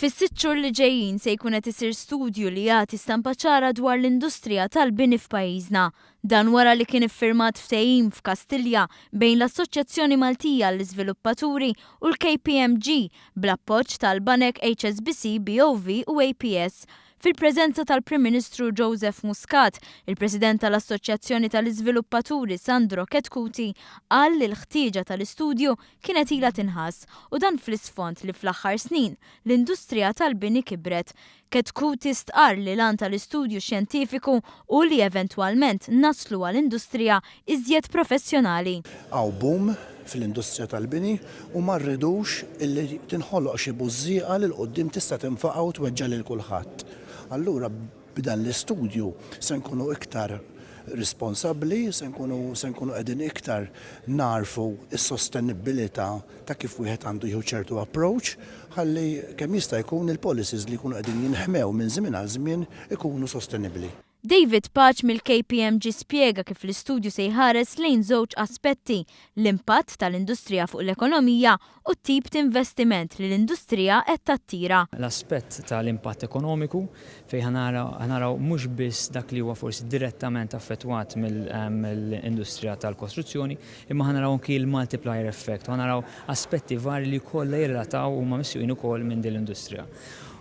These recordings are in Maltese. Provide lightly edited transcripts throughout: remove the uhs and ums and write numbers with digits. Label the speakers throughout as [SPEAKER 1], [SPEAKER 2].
[SPEAKER 1] Fis-sitt xhur li ġejjin se jkun qed isir studju li jagħti stampa ċara dwar l-industrija tal-bini f'pajjiżna. Dan wara li kien iffirmat ftehim f'Kastilja bejn l-Assoċjazzjoni Maltija għall-Iżviluppaturi u l-KPMG bl-appoġġ tal-banek HSBC, BOV u APS. Fil-preżenza tal-Prim Ministru Joseph Muscat, il-President tal-Assoċjazzjoni tal-Iżviluppaturi Sandro Chetcuti qal li l-ħtieġa tal-istudju kienet ilha tinħass u dan fl-isfond li fl-aħħar snin l-industrija tal-bini kibret. Chetcuti stqarr li l-għan tal-istudju xjentifiku hu li eventwalment naslu għal industrija iżjed professjonali.
[SPEAKER 2] Hawn boom fl-industrija tal-bini u ma rridux illi tinħoloq xi bużżieqa li 'l quddiem tista' tinfaqa' u tweġġa' lil kulħadd. Allura b'dan l-istudju se nkunu iktar responsabbli, se nkunu se nkunu qegħdin iktar nagħrfu s-sostenibbilità ta' kif wieħed għandu jieħu ċertu approach ħalli kemm jista' jkun il-policies li jkunu qegħdin jinħmew minn żmien għal żmien ikunu sostenibbli.
[SPEAKER 1] David Pace mill-KPMG spjega kif l-istudju se jħares lejn żewġ aspetti, l-impatt tal-industrija fuq l-ekonomija u t-tip t'investiment li l-industrija qed tattira.
[SPEAKER 3] L-aspett tal-impatt ekonomiku fejn ħa naraw mhux biss dak li huwa forsi direttament affettwat mill-industrija tal-kostruzzjoni, imma ħa naraw anki l-multiplier effect, ħa naraw aspetti vari li kollha jirrelataw huma misjuqin ukoll minn din l-industrija.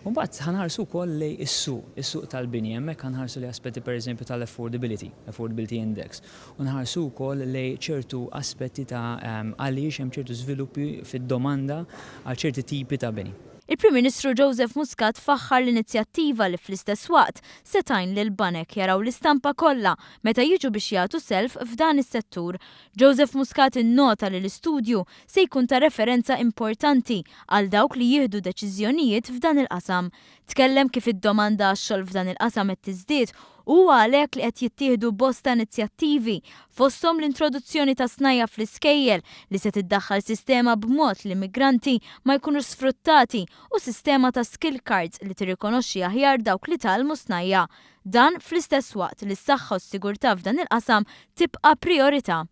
[SPEAKER 3] Mbagħad ħa nħarsu wkoll lejn is-suq, is-suq tal-bini, hemmhekk ħa nħarsu lejn aspetti pereżempju tal-affordability, affordability index, u nħarsu wkoll lejn ċertu aspetti ta' għaliex hemm ċertu żviluppi fid-domanda għal ċerti tipi ta' bini.
[SPEAKER 1] Il-Prim Ministru Joseph Muscat faħħar l-inizjattiva li fl-istess waqt se tgħin lill-banek jaraw l-istampa kollha meta jiġu biex jagħtu self f'dan is-settur. Joseph Muscat innota li l-istudju se jkun ta' referenza importanti għal dawk li jieħdu deċiżjonijiet f'dan il-qasam. Tkellem kif id-domanda għax-xogħol f'dan il-qasam qed tiżdied u huwa għalhekk li qed jittieħdu bosta inizjattivi, fosthom l-introduzzjoni ta' snajja' fl-iskejjel li se tiddaħħal sistema b'mod li migranti ma jkunux sfruttati u sistema ta' skill cards li tirrikonoxxi aħjar dawk li tgħallmu snajja'. Dan fl-istess waqt li s-saħħa u s-sigurtà f'dan il-qasam tibqa' prijorità.